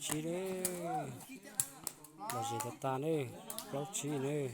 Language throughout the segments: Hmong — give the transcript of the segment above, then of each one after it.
Tsib nawb, los zem tag tag nawb, plaub tsib nawb.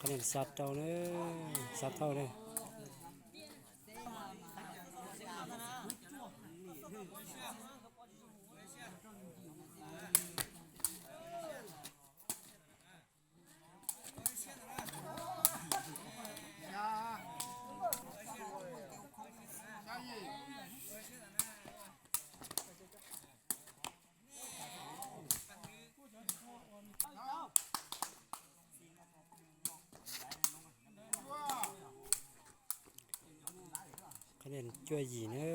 Qhov niam xya rau na, xya thauj na. Qhov niam cuaj yim na.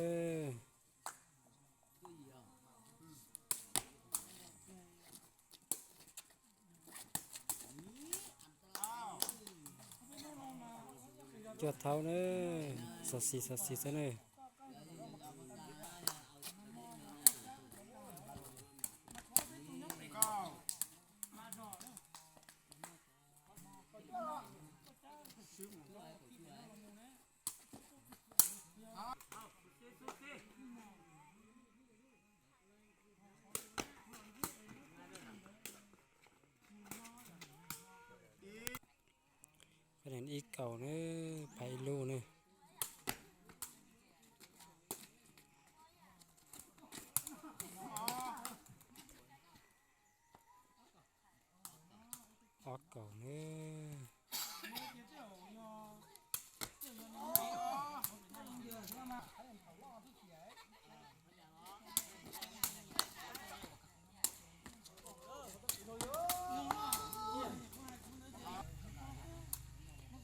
Cuaj thauj na, xov xis xov xis xwb na. Ib kaum na, phais ib lub na. Ob kaum na.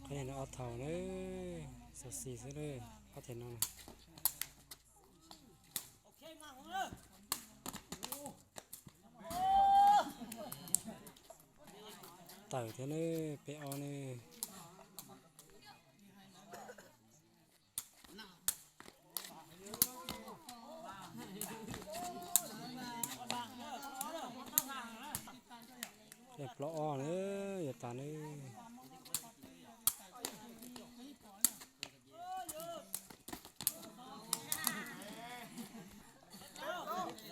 Qhov niam no ob thaum na, xov xis xwb na, ob thaum no. Tawm thiab ne, peb ob ne. Plaub ob na, yuav tas ne.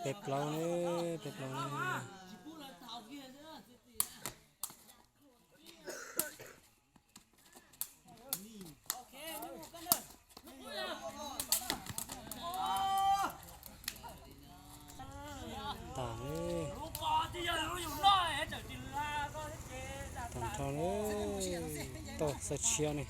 Peb plaub ne, peb plaub ne. Tas ne. Tas nrho ne. Tau xav tshiab ne.